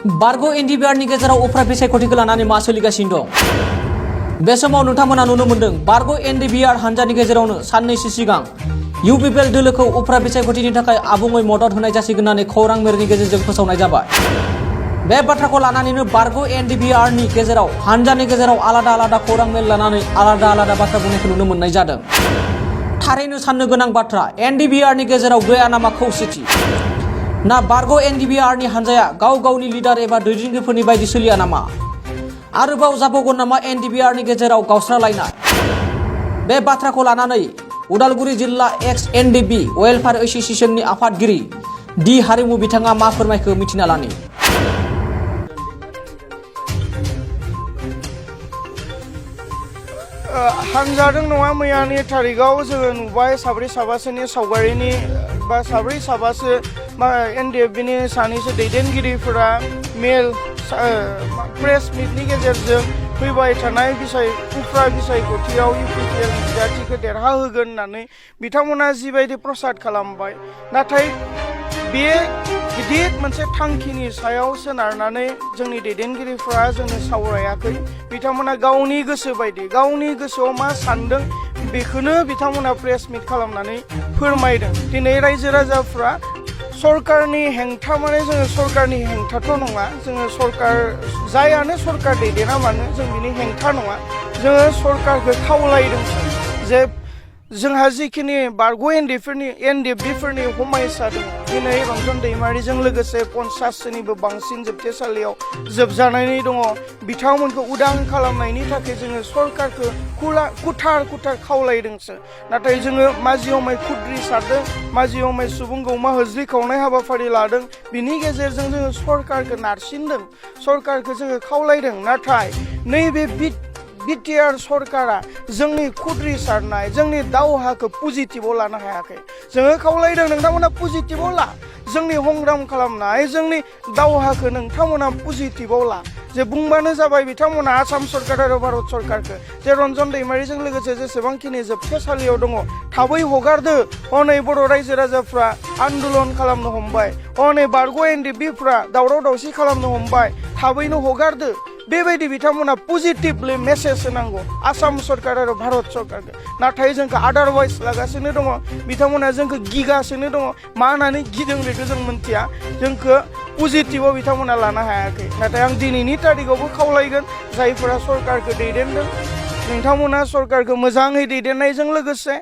बारग' एनडिबिआरनि गेजेराव उफ्रा बिसायख'थिखौ लानानै मा सोलिगासिनो दं? बे समाव नोंथांमोना नुनो मोन्दों बारग' एनडिबिआर हान्जानि गेजेरावनो साननैसो सिगां इउपिपिएल दोलोखौ उफ्रा बिसायख'थिनि थाखाय आबुङै मदद होनाय जासिगोन होननानै खौरां मेलनि गेजेरजों फोसावनाय जाबाय। बे बाथ्राखौ लानानैनो बारग' एनडिबिआरनि गेजेराव हान्जानि गेजेराव आलादा आलादा खौरां मेल लानानै आलादा आलादा बाथ्रा बुंनायखौ नुनो मोननाय जादों। थारैनो साननो गोनां बाथ्रा, एनडिबिआरनि गेजेराव गैया नामा खौसेथि? ना बारग' एनडिबिआरनि हान्जाया गाव गावनि लिडार एबा दैदेनगिरिफोरनि बायदि सोलिया नामा? आरोबाव जाबावगोन नामा एनडिबिआरनि गेजेराव गावस्रालायनाय? बे बाथ्राखौ लानानै उदालगुरि जिल्ला एक्स एनडिबि वेलफेयार एसोसिएशननि आफादगिरि डि हारिमु बिथाङा मा फोरमायखो मिथिना लानि। हानजादों नङा मैयानि थारिखआव जोङो नुबाय साब्रै साबासोनि सावगारिनि बा साब्रै साबासो एनडिएफबिनि सानैसो दैदेनगिरिफोरा मेल प्रेस मिटनि गेजेरजों फैबाय थानाय उफ्रा बिसायख'थियाव इउपिपिएल बिजाथिखौ देरहाहोगोन होननानै बिथांमोना जिबायदि प्रसाद खालामबाय, नाथाय बे गिदिर मोनसे थांखिनि सायाव सोनारनानै जोंनि दैदेनगिरिफोरा जोंनो सावरायाखै। बिथांमोना गावनि गोसो बायदि गावनि गोसोआव मा सानदों बेखौनो बिथांमोना प्रेस मिट खालामनानै फोरमायदों। दिनै रायजो राजाफ्रा सरकारनि हेंथा माने जोङो सरकारनि हेंथाथ' नङा, जोङो सरकार जायानो सरकार दैदेना मानो जों बिनि हेंथा नङा, जोङो सरकारखौ खावलायदोंसो जे जोंहा जिखिनि बारग' एनडिएफबिफोरनि हमायसा दङ दिनै रन्जन दैमारिजों लोगोसे 50सोनिबो बांसिन जोबथेसालियाव जोबजानानै दङ। बिथांमोनखौ उदां खालामनायनि थाखाय जोङो सरकारखौ कुटार खावलायदोंसो। नाथाय जोङो माजि हमाय खुद्रि सारदों, माजि हमाय सुबुं गौमा होज्रि खावनाय हाबाफारि लादों, बिनि गेजेरजों जोङो सरकारखौ नारसिनदों, सरकारखौ जोङो खावलायदों। नाथाय नैबे बिटिआर सरकारा जोंनि खुद्रि सारनाय जोंनि दावहाखौ पजिटिभाव लानो हायाखै। जोङो खावलायदों नोंथांमोना पजिटिभाव ला, जोंनि हंग्राम खालामनाय जोंनि दावहाखौ नोंथांमोना पजिटिभाव ला। जे बुंबानो जाबाय बिथांमोना आसाम सरकार आरो भारत सरकारखौ जे रन्जन दैमारिजों लोगोसे जेसेबांखिनि जोबथेसालियाव दङ थाबै हगारदो। हनै बर' रायजो राजाफ्रा आन्दलन खालामनो हमबाय, हनै बारग' एनडिएफबिफ्रा दावराव दावसि खालामनो हमबाय, थाबैनो हगारदो। बेबायदि बिथांमोना पजिटिभलि मेसेज होनांगौ आसाम सरकार आरो भारत सरकारखौ। नाथाय जोंखौ आदारवाइज लागासिनो दङ, बिथांमोना जोंखौ गिगासिनो दङ। मा होननानै गिदों बेखौ जों मिन्थिया, जोंखौ पजिटिभाव बिथांमोना लानो हायाखै। नाथाय आं दिनैनि तारिखआवबो खावलायगोन जायफोरा सरकारखौ दैदेनदों, नोंथांमोना सरकारखौ मोजाङै दैदेननायजों लोगोसे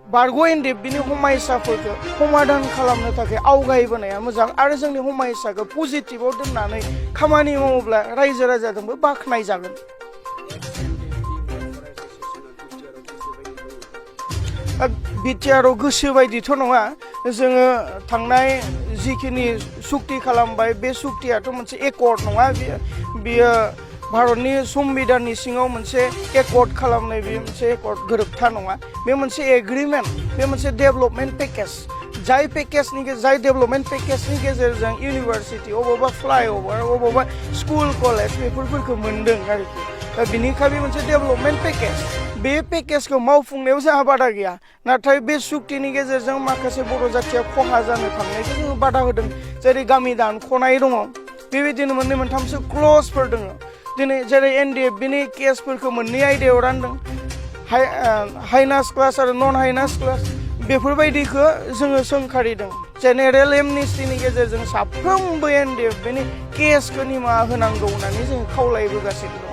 बारग' एनडिएफबिनि हमायसाफोरखौ समाधान खालामनो थाखाय आवगायबोनाया मोजां आरो जोंनि हमायसाखौ पजिटिभाव दोननानै खामानि मावोब्ला रायजो राजाजोंबो बाख्नाय जागोन। बिटिआरआव गोसो बायदिथ' नङा, जोङो थांनाय जिखिनि सुक्ति खालामबाय बे सुक्तियाथ' मोनसे एकर्ड नङा, बियो भारतनि संबिधाननि सिङाव मोनसे एकर्ड खालामनाय, बे मोनसे एकर्ड गोरोबथा नङा, बे मोनसे एग्रिमेन्ट, बे मोनसे डेभेलपमेन्ट पेकेज। जाय डेभेलपमेन्ट पेकेजनि गेजेरजों इउनिभारसिटि, अबावबा फ्लाइअभार, अबावबा स्कुल कलेज बेफोरखौ मोन्दों आरोखि। दा बिनिखाय बे मोनसे डेभेलपमेन्ट पेकेज, बे पेकेजखौ मावफुंनायाव जोंहा बादा गैया। नाथाय बे सुक्तिनि गेजेरजों माखासे बर' जाथिया खहा जानो थांनायखौ जोङो बादा होदों। जेरै गामि दानख'नाय दङ, बेबायदिनो मोननै मोनथामसो क्लजफोर दङ। दिनै जेरै एनडिएफबिनि केसफोरखौ मोननै आयदायाव रानदों, हाइनास क्लास आरो नन हाइनास क्लास, बेफोरबायदिखौ जोङो सोंखारिदों। जेनेरेल एमनेस्टिनि गेजेरजों साफ्रोमबो एनडिएफबिनि केसखौ निमाहा होनांगौ होननानै जोङो खावलायबोगासिनो दङ।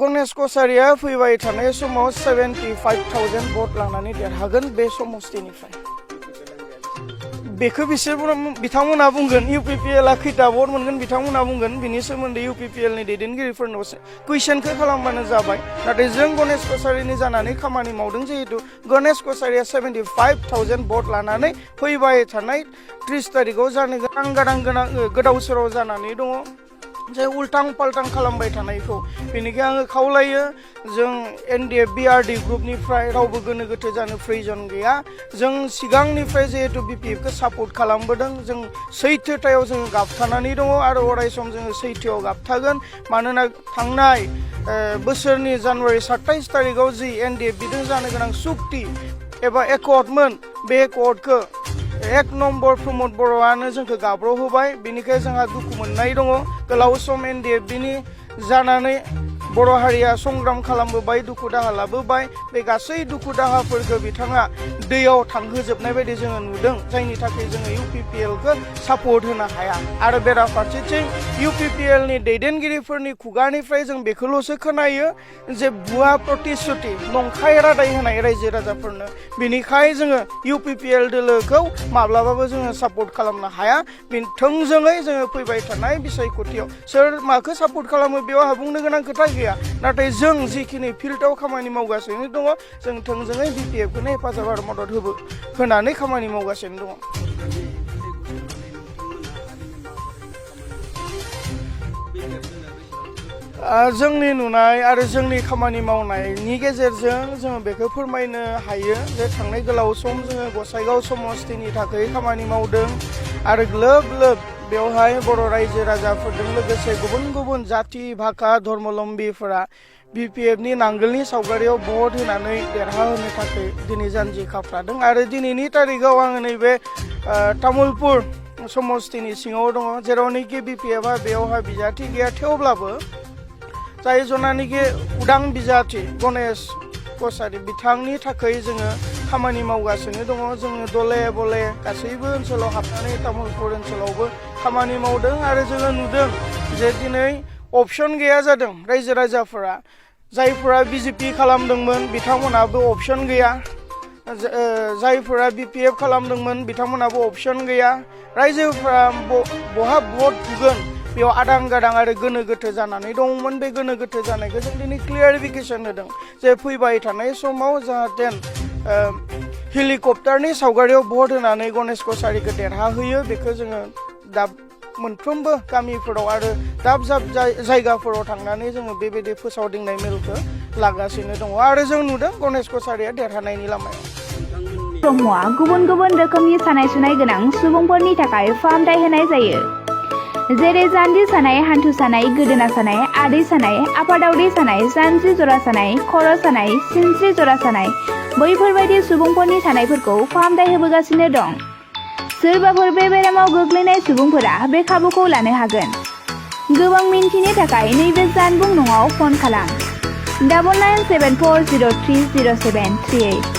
गणेश कछारिया फैबाय थानाय समाव 75,000 भट लानानै देरहागोन बे समस्तिनिफ्राय। बेखौ बिथांमोना बुंगोन, इउपिपिएलआ खैथा भट मोनगोन बिथांमोना बुंगोन, बिनि सोमोन्दै इउपिपिएलनि दैदेनगिरिफोरनाव कुइसनखौ खालामबानो जाबाय। नाथाय जों गणेश कछारिनि जानानै खामानि मावदों, जिहेतु गणेश कछारिया 75,000 भट लानानै फैबाय थानाय 30 तारिखआव जानो गोदाव सोराव जानानै दङ। जे उल्टां पाल्टां खालामबाय थानायखौ, बेनिखाय आङो खावलायो जों एनडिएफबि आरडि ग्रुपनिफ्राय रावबो गोनो गोथो जानो प्रयोजन गैया। जों सिगांनिफ्राय जिहेतु बिपिएफखौ सापर्ट खालामबोदों, जों सैथोथायाव जोङो गाबथानानै दङ आरो अरायसम जोङो सैथोआव गाबथागोन। मानोना थांनाय बोसोरनि जानुवारि 27 तारिखआव जि एनडिएफबिजों जानो गोनां सुक्ति एबा एकर्डमोन, बे एकर्डखौ 1 नम्बर प्रमद बर'आनो जोंखौ गाब्र' होबाय बेनिखाय जोंहा दुखु मोननाय दङ गोलाव सम एनडिएफबिनि जानानै बर' हारिया संग्राम खालामबोबाय दुखु दाहा लाबोबाय बे गासै दुखु दाहाफोरखौ बिथाङा दैयाव थांहोजोबनाय बायदि जोङो नुदों जायनि थाखाय जोङो इउपिपिएलखौ सापर्ट होनो हाया आरो बेराफारसेथिं इउपिपिएलनि दैदेनगिरिफोरनि खुगानिफ्राय जों बेखौल'सो खोनायो जे भुवा प्रतिश्रुति नंखाय रादाय होनाय रायजो राजाफोरनो बिनिखाय जोङो इउपिपिएल दोलोखौ माब्लाबाबो जोङो सापर्ट खालामनो हाया थोंजोङै जोङो फैबाय थानाय बिसायख'थियाव सोर माखौ सापर्ट खालामो बेयाव बुंनो गोनां खोथा गैया नाथाय जों जिखिनि फिल्डआव खामानि मावगासिनो दङ जों थोंजोङै बिपिएफखौनो हेफाजाब आरो मदद होनानै खामानि मावगासिनो दङ जोंनि नुनाय आरो जोंनि खामानि मावनायनि गेजेरजों जोङो बेखौ फोरमायनो हायो जे थांनाय गोलाव सम जोङो गसाइगाव समस्तिनि थाखाय खामानि मावदों आरो ग्लोब ग्लोब बेवहाय बर' रायजो राजाफोरजों लोगोसे गुबुन गुबुन जाति भाषा धर्मलम्बीफोरा बिपिएफनि नांगोलनि सावगारियाव भट होनानै देरहाहोनो थाखाय दिनै जानजि खाफ्रादों आरो दिनैनि तारिखाव आङो नैबे तामुलपुर समस्तिनि सिङाव दङ जेरावनोखि बिपिएफआ बेयावहाय बिजाथि गैया थेवब्लाबो जाय जनाखि उदां बिजाथि गणेश कसारि बिथांनि थाखाय जोङो खामानि मावगासिनो दङ जोङो दले बले गासैबो ओनसोलाव हाबनानै तामुलपुर ओनसोलावबो खामानि मावदों आरो जोङो नुदों जे दिनै अपसन गैया जादों रायजो राजाफोरा जायफोरा बिजेपि खालामदोंमोन बिथांमोनाबो अपसन गैया जायफोरा बिपिएफ खालामदोंमोन बिथांमोनाबो अपसन गैया रायजोफोरा बहा भट होगोन बेयाव आदां गादां आरो गोनो गोथो जानानै दंमोन बे गोनो गोथो जानायखौ जों दिनै क्लियारिफिकेसन होदों जे फैबाय थानाय समाव जाहाथे हेलिकप्टारनि सावगारियाव भट होनानै गणेश कसारिखौ देरहाहोयो बेखौ जोङो दा मोनफ्रोमबो गामिफोराव आरो दाब दाब जायगाफोराव थांनानै जोङो बेबायदि फोसावदिंनाय मेलखौ लागासिनो दङ आरो जों नुदों गणेश कसारिया देरहानायनि लामायाव ब्रह्मआ गुबुन गुबुन रोखोमनि सानाय सुनाय गोनां सुबुंफोरनि थाखाय फाहामथाय होनाय जायो जेरै जान्जि सानाय हान्थु सानाय गोदोना सानाय आदै सानाय आफादावदै सानाय जानजि जरा सानाय खर' सानाय सिनस्रि जरा सानाय बैफोरबायदि सुबुंफोरनि सानायफोरखौ फाहामथाय होबोगासिनो दं सोरबाफोर बे बेरामाव गोग्लैनाय सुबुंफोरा बे खाबुखौ लानो हागोन गोबां मिन्थिनो थाखाय नैबे जानबुं नङाव फन खालाम 9974030738